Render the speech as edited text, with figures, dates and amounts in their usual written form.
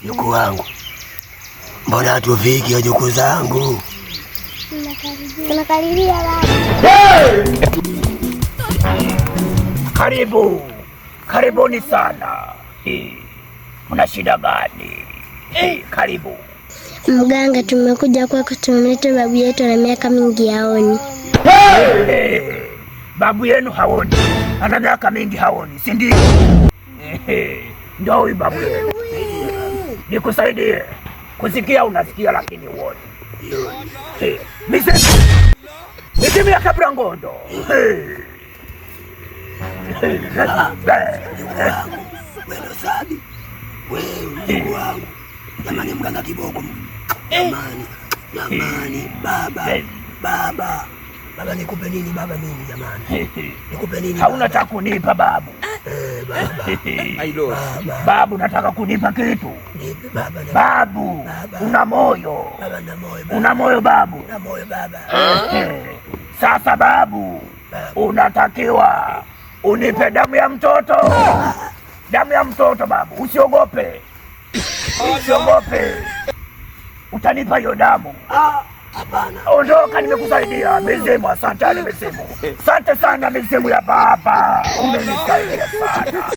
Mjukuu wangu, mbona hatufiki wajukuu zangu? Tunakaribia baba. Karibu, karibuni sana. Mna shida gani? Karibu. Mganga, tumekuja kwako, tumemleta babu yetu ana miaka mingi haoni. Hey, babu yenu haoni, ana miaka mingi haoni, si ndio? Ndio huyu babu yenu. Nikusaidie kusikia, unasikia lakini huoni. Mizimu ya Kabla Ngondo. Wewe Sabi, wewe mjukuu wangu, jamani, mganga kiboko, jamani, jamani, baba, baba, baba, nikupe nini baba mimi jamani, nikupe nini? Hauna cha kunipa babu. Baba, baba, Babu, nataka kunipa kitu. Nipe baba, Babu, Baba. Una moyo. Baba, na moyo baba, Una moyo babu. Na moyo baba. Sasa babu, unatakiwa unipe damu ya mtoto, damu ya mtoto babu, usiogope, usiogope, utanipa hiyo damu. Ah, hapana. Ondoka, nimekusaidia mizimu. Asante mizimu, asante sana mizimu ya baba, umenisaidia sana.